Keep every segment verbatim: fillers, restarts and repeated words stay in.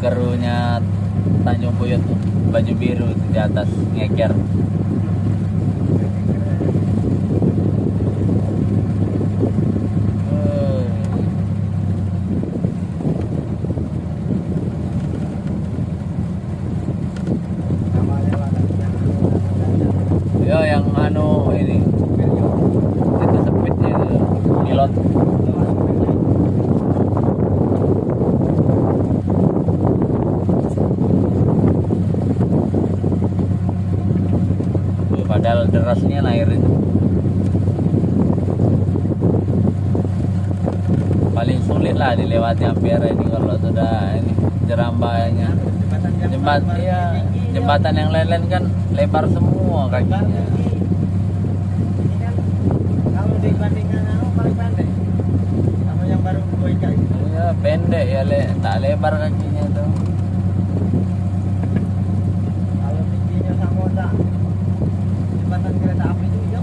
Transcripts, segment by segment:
Kerunya Tanjung Puyut tuh, baju biru tuh di atas ngeker. Eh. Yo, yang anu ini. Itu speednya itu. Pilot. Tuh, padahal deras nian air itu. Paling sulit lah dilewati Ampera ini kalau sudah ini jerambahnya. Jembat, iya, jembatan yang lain-lain kan lebar semua kakinya. Ini kan kalau dibandingkan anu paling pendek. Sama yang baru gue ikai. Iya, pendek ya, le, tak lebar kakinya tuh. Kalau tingginya sama tak jembatan kereta api itu, iya.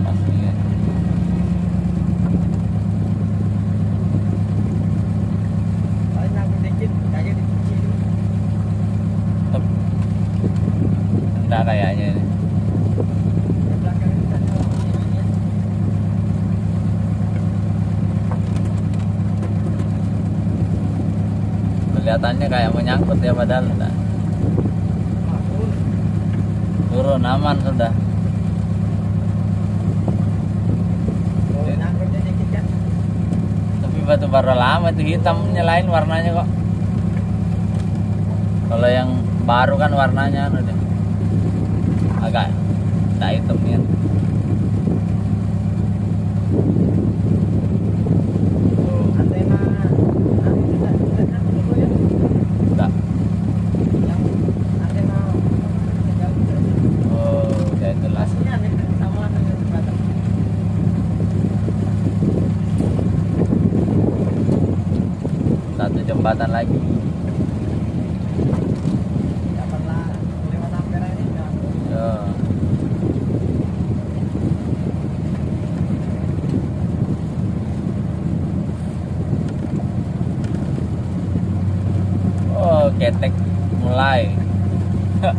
Pasti ya. Paling aku dikit, kayak dicuci. Tep. Ndak kayaknya ini. Di belakang ini kan ada. Kelihatannya kayak mau nyangkut ya, padahal enggak. Turun, aman sudah. Tapi batu bara lama itu hitamnya, lain warnanya kok. Kalau yang baru kan warnanya anu deh. Agak tak hitam nian. Tuh. Antena, anu, tidak, tidak nyambung dulu ya? Tidak. Yang antena, oh, udah jelas. Aslinya nih, sama anu, jembatan. Satu jembatan lagi. Dapatlah lewat Ampera ini, ya. Ya. Oh, ketek mulai. Eh.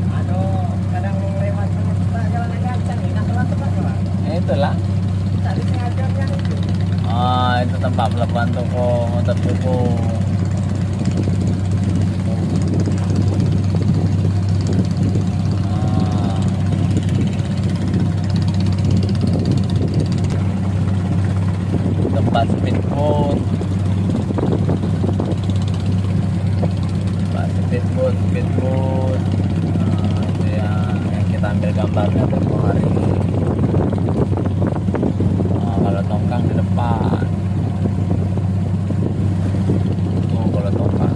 Anu, kadang wong lewat sana, "Pak, jalan yang gancang, enak banget, Pak, jalan." Ya, itulah. Tak disengaja kan itu. Ah, itu tempat pelabuhan toko, motor toko. Ah. Tempat speedboat. Tempat speedboat, speedboat. Ah, itu yang, yang kita ambil gambarnya tempo hari. Ah, kalau tongkang di depan. Tuh, kalau tongkang.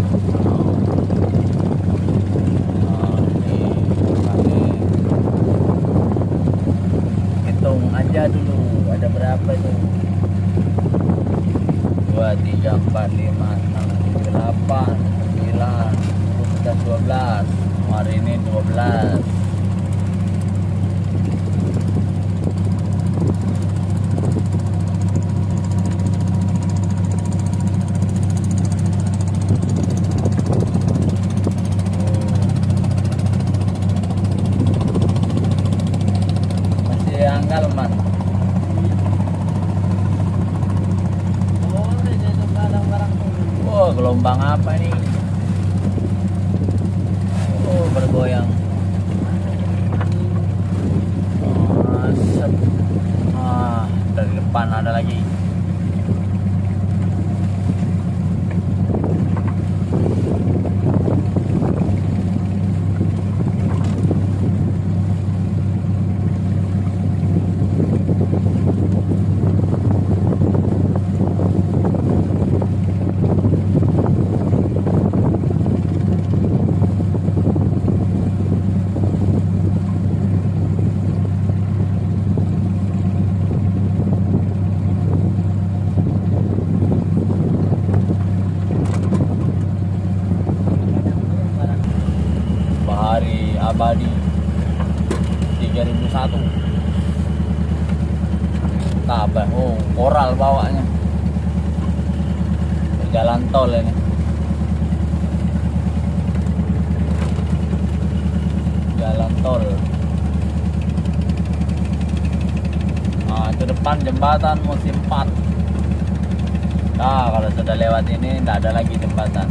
Ah, ini, ini. Hitung aja dulu, ada berapa itu? Dua, tiga, empat, lima, enam, tujuh, delapan, sembilan, sepuluh, sebelas, dua belas. Hari ini dua belas. Masih anggal, Mas. Wah, gelombang apa nih? Oh, bergoyang. Masuk. Ah, dari depan ada lagi. Padi tiga ribu satu. Tabah, oh, koral bawaknya. Jalan tol ini. Jalan tol. Nah, itu depan jembatan musim empat. Nah, kalau sudah lewat ini, ndak ada lagi jembatan.